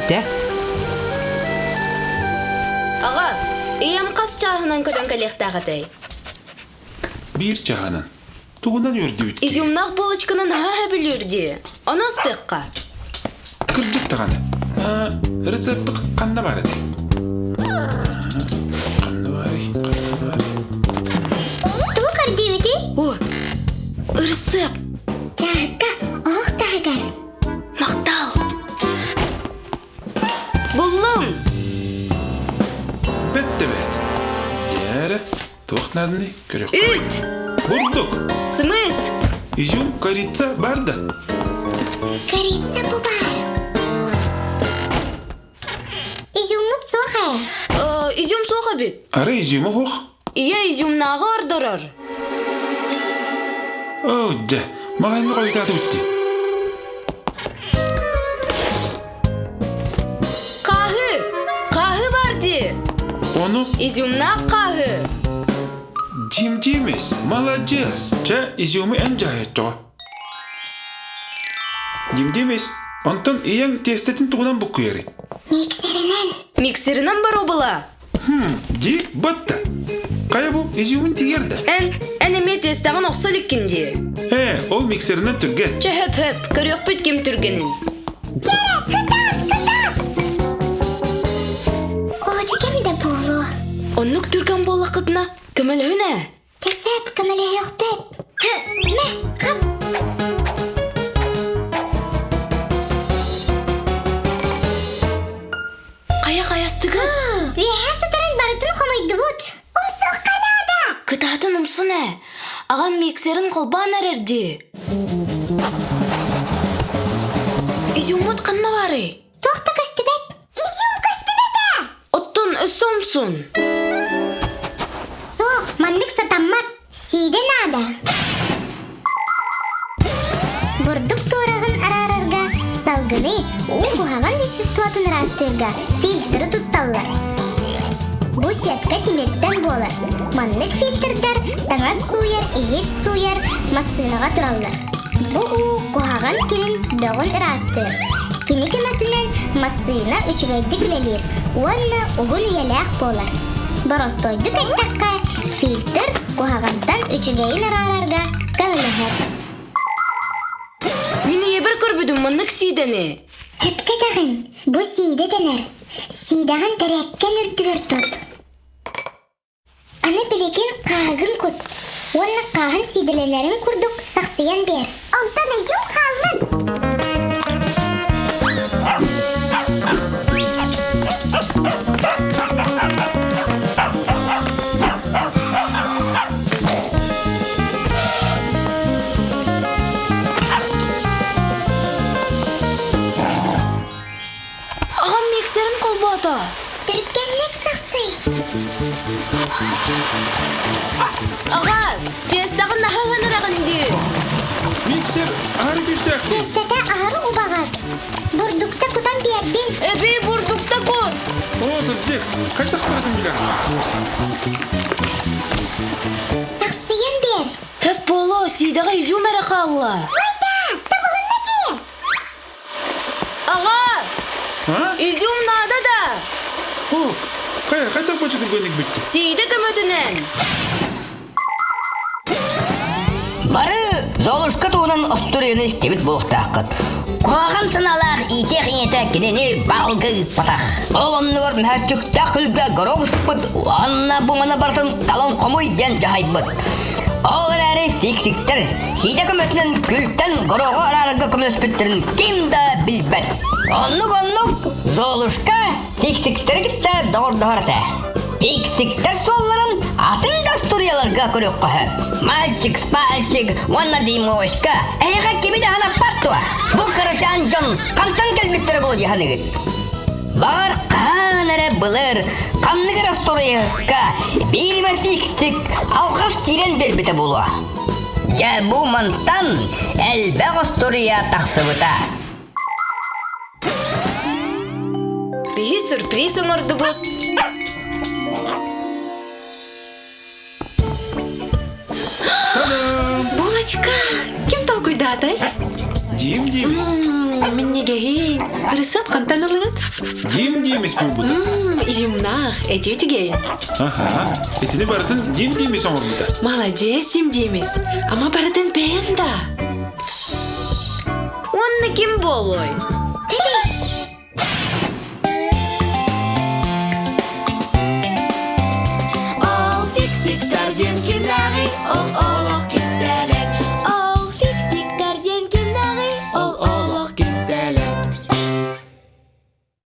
кэлбитэ. Аҕа, ийэм хас чааһынан көтөн кэлиэхтээх этэй? Биир чааһынан. Тугунан үөрдүбүт киһи? Изюмнаах булочканы наһаа сөбүлүүр дии. Ону астыахха. Кырдьык даҕаны. Аа, рецеппит ханна баар этэй? Ханна баарый? Ханна баарый? Тугу көрдүүбүтүй? О, ырысыап. Чааһыкка оһох таһыгар. Махтал. Буллум. Бэт да бэт. Дьээрэ, туох нааданы көрүөххэ. Үүт. Бурдук. Сымыыт. Изюм, корица бар да? Корица бу баар. Изюммут суох ээ. Э, изюм суох эбит. Ары изюму суох. Ийэ изюмнааҕы ордорор. Оо, дьэ, маҕаһыыҥҥа хойутаатыбыт дии. Хааһы! Хааһы бар дии! Ону Изюмнаах хааһы! Дьим-дьимис, маладьыас! Чэ, изюму эн дьаһайаччоҕо. Дьим-дьимис, онтон ийэҥ тиэстэтин тугунан буккуйарый? Миксеринэн. Миксеринэн боруобала. Хм, дии, батта. Хайа бу изюмун тиийэр да? Эн, эн эмиэ тиэстэҕин охсо иликкин дии. Ээ, ол миксеринэн түргэн. Чэ, хөп-хөп, көрүөхпүт ким түргэнин. Чэрэ, кытаат, кытаат! Оочу кэм да буолуо. Оннук түргэн буоллаххытына, көмөлөһүн ээ. Чэсэп көмөлөһүөхпүт. Мэ, хап. Хайа хайастыгыт? Үөһээ сытарын барытын хомуйдубут. Умсуохха наада! Кытаатын умсун ээ. Аҕам миксерин холбоон эрэр дии. Изюммут ханна баарый? Туох да көстүбэт. Изюм көстүбэтэ! Оттон өссө умсун. Суох, маннык сатаммат. Сиидэ наада. Бурдук туораҕын араарарга салгыны, уу куһаҕан веществотун ыраастыырга фильтры тутталлар. Бу сетка тимиртэн буолар. Маннык фильтрдар таҥас сууйар, иһит сууйар массыынаҕа тураллар. Бу уу куһаҕан кирин бөҕүн ыраастыыр. Кини көмөтүнэн массыына үчүгэйдик үлэлиир уонна уһун үйэлээх буолар. Боростуойдук эттэххэ, фильтр куһаҕантан үчүгэйин араарарга көмөлөһөр. Мин ийэбэр көрбүтүм маннык сиидэни. Сөпкө этэҕин, бу сиидэ дэнэр. Сиидэҕин тэрээккэн үрдүгэр тут. Аны билигин хааһыгын кут уонна хааһын сиидэлэнэрин курдук сахсыйан биэр. Онтон изюм хааллын. Аҕам миксерин холбоото. Түргэнник сахсый. Аҕа, тиэстэҕин наһаа ыһыныраҕын дии. Миксер аһары күүстээх дии. Тиэстэтэ аһары убаҕас. Бурдукта кутан биэрдин. Эбии бурдукта кут. Оо, кырдьык, хайдах барытын билэҕин? Сахсыйан биэр. Хөп буолуо, сиидэҕэ изюм эрэ хаалла. Майда, табылынна дии. Аҕа! А? Изюм наада да! О, хайа, хайдах бачча түргэнник бүттэ? Сиидэ көмөтүнэн! Бары Золушка туһунан остуоруйаны истибит буолуохтааххыт. Куһаҕан санаалаах иитиэх ийэтэ кинини балга ыыппатах. Ол оннугар мөһөөччүктээх күлгэ горох ыспыт уонна бу маны барытын талан хомуй диэн дьаһайбыт. Ол эрээри фиксиктэр сиидэ көмөтүнэн күлтэн гороҕу араарарга көмөлөспүттэрин ким да билбэт. Оннук-оннук Золушка фиксиктэри кытта доҕордоһор этэ. Фиксиктэр суолларын атын да остуоруйаларга көрүөххэ сөп. Мальчик с пальчик уонна Димочка эһиэхэ кими да санаппат дуо? Бу кырачаан дьон хантан кэлбиттэрэ буолуо дии саныыгыт? Баҕар хаһан эрэ былыр ханнык эрэ остуоруйаһыкка биир эмэ фиксик алҕас киирэн биэрбитэ буолуо. Дьэ бу мантан элбэх остуоруйа тахсыбыта. Биһи сюрприз оҥордубут. Та-дам! Булочка, ким толкуйдаатай? Дим Димис. Минньигэһин. Ырысыап хантан ылыгыт? Дим Димис буолбута. Изюмнаах, эти үчүгэй. Аха, итини барытын Дим Димис оҥорбута. Маладьыас Дим Димис. Ама барытын бэйэм да. Уонна ким буолуой?